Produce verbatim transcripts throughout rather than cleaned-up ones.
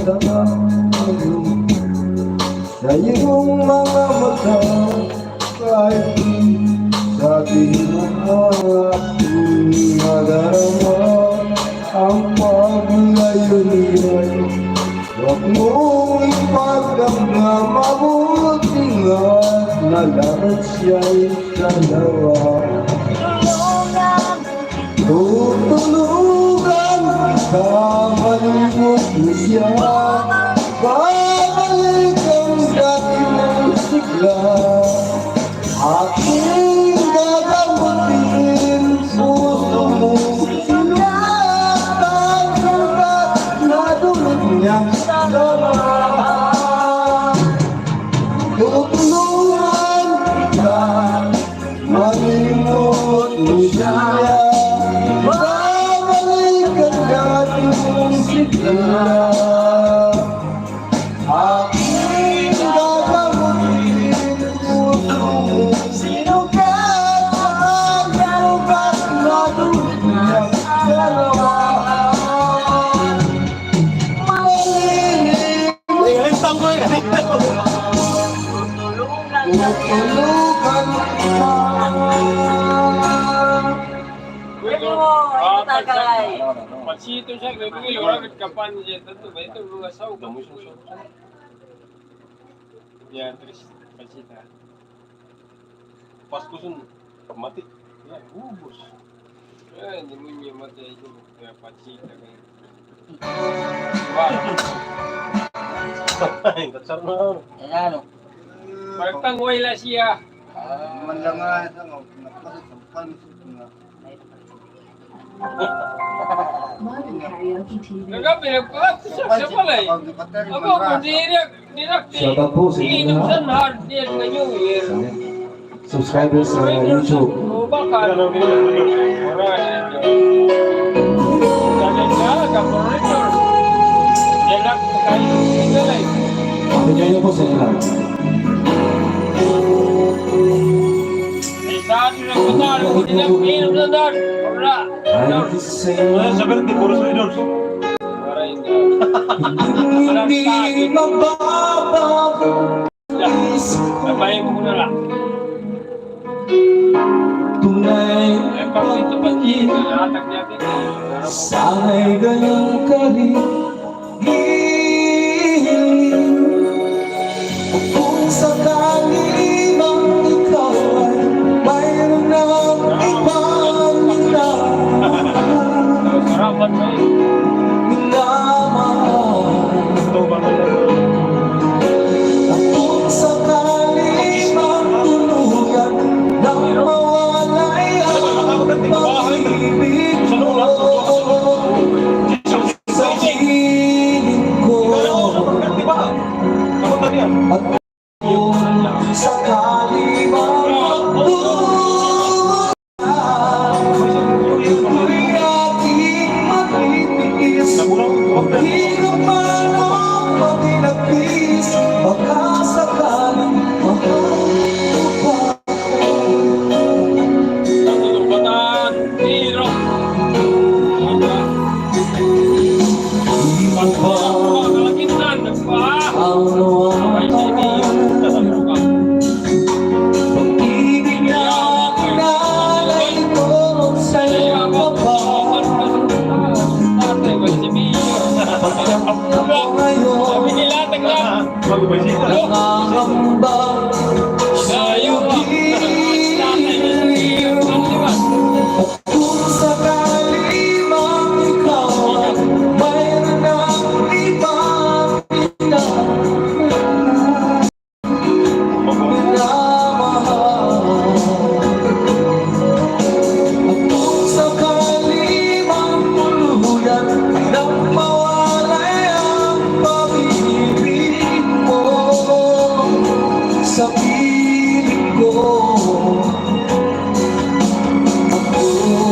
Sa iyong mga mata, kahit sabihin mo ang aking nadarama, ang paglayunin, huwag mong ipagdamdam, mabuti nga na lang siya'y dalawa. Tutulungan kita, malimot mo siya. Babalik ang dati mong sigla. Aking gagamutin, puso mo sinaktan, sugat na dulot niya sa dama. Tutulungan kita. Malimot mo siya, babalik ang dati mong sigla. Aking gagamutin, puso mong sinugat, sinugat na dunya. Malilim. Tutulungan kita. Tutulungan kita. Ano, ano, tagay? Pansito siya, grabe, wala ka kapan siya. Ito ba, ito, mga saw, kamusta? Yan, Tris, pansita. Paskuson, mati. Yan, ubos. Ay, hindi mo niya mati, ay, ito, kaya pansita kayo. Ay, katsar na, ano? Ayan, ano? Parang tangway la siya. Ah. Man lang nga, ito, no? Nagpasok, nagpasok, nagpasok. Kagabi, nagpakaksak sa balay. Ako, kung di rin, di rin, shout out po sa inyo lahat. Subscribers sa YouTube. Happy New Year po sa inyo lahat. Ay, sabi ko, puro suidor. Hindi mababago. Sabay mo na lang. Tunay ang pagmamahal. Sana'y ganyan ka rin. Kung sakali mang ikaw ay mayroon ng ibang minamahal, minamahal. At kung sakali mang tuluyan nang mawalay ang pag-ibig mo, sa piling ko. At kung sakali mang magduda, ito'y aking matitiis. Hirap man o matinagpis, baka sakaling mahal ko pa. Nangangamba sa iyong giliw. Kung sakali mang ikaw ay mayroon ng ibang minamahal, minamahal. At kung sakali mang tuluyan nang mawalay ang pag-ibig mo sa piling ko, ako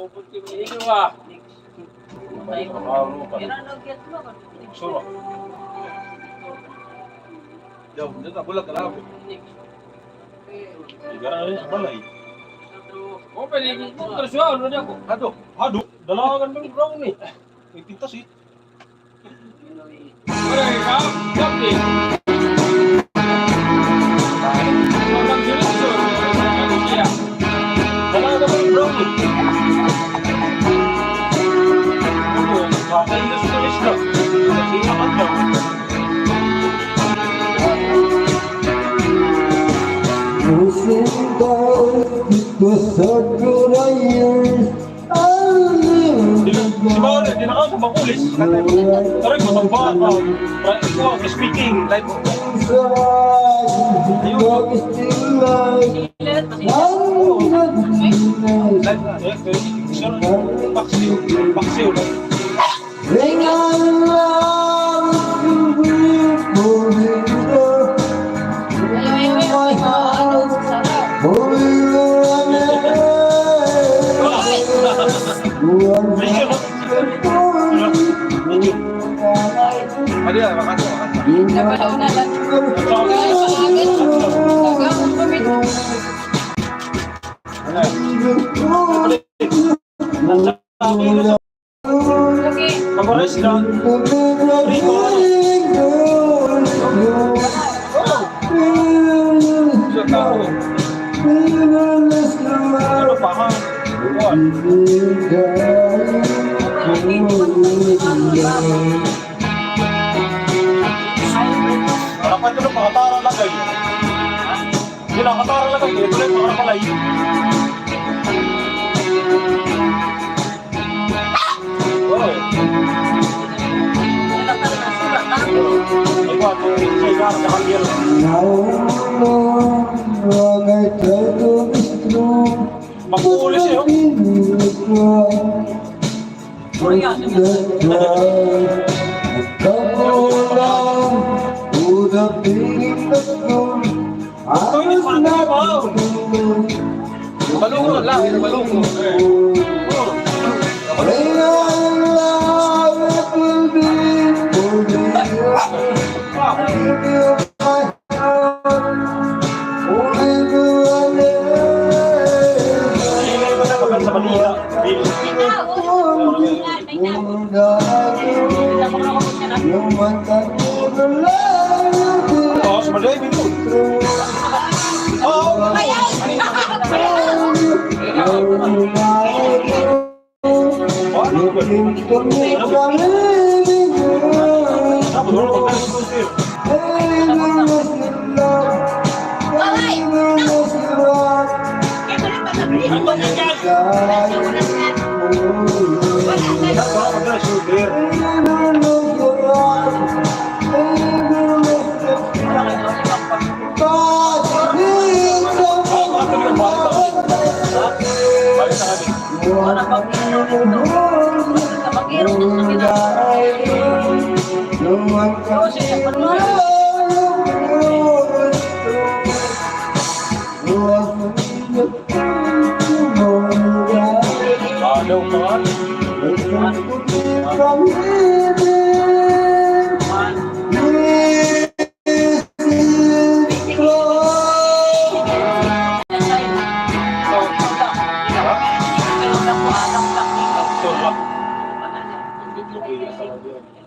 Ito, ah. Suro. Yo, dito, bulag ka na. Igara na sa balay. O, pwede ko, pero siya, ano niya ko? Ado, ado. Dalagan mo, bro, ni. May pintas, eh. Di na, si Mauro, di na ka makulis. Aray, mataba ka. Right, ito, speaking, live. Ayun. Live, eh, eh, paksiw, paksiw. Pag-oras na. Rico. Ano pa, ha? Kuwan. Dapat ito, pakatara lagay. Hindi na, katara lagay. Ito na yung mga nakalay. Mag-uulis eh, oh. Balungo lang, balungo.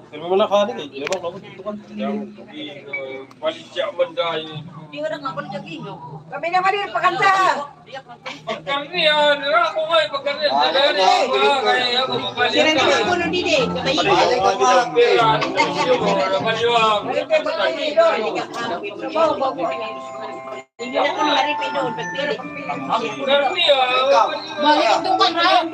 Pero wala ka, di, kay, di ba, wala ko tutukan. Balik siya man dahil. Di wala nga, balik siya, Ginoo. Kami naman din, pakanta. Pagkarni, ah, nira ako nga, eh, pagkarni. Balik na. Kaya ako mabalik. Sira na yung puno din, eh. Balik ka, ma. Balik ka, balik ka. Hindi na ako maripid doon, pagpili. Pagkarni, ah. Balik ito ka, Ryan.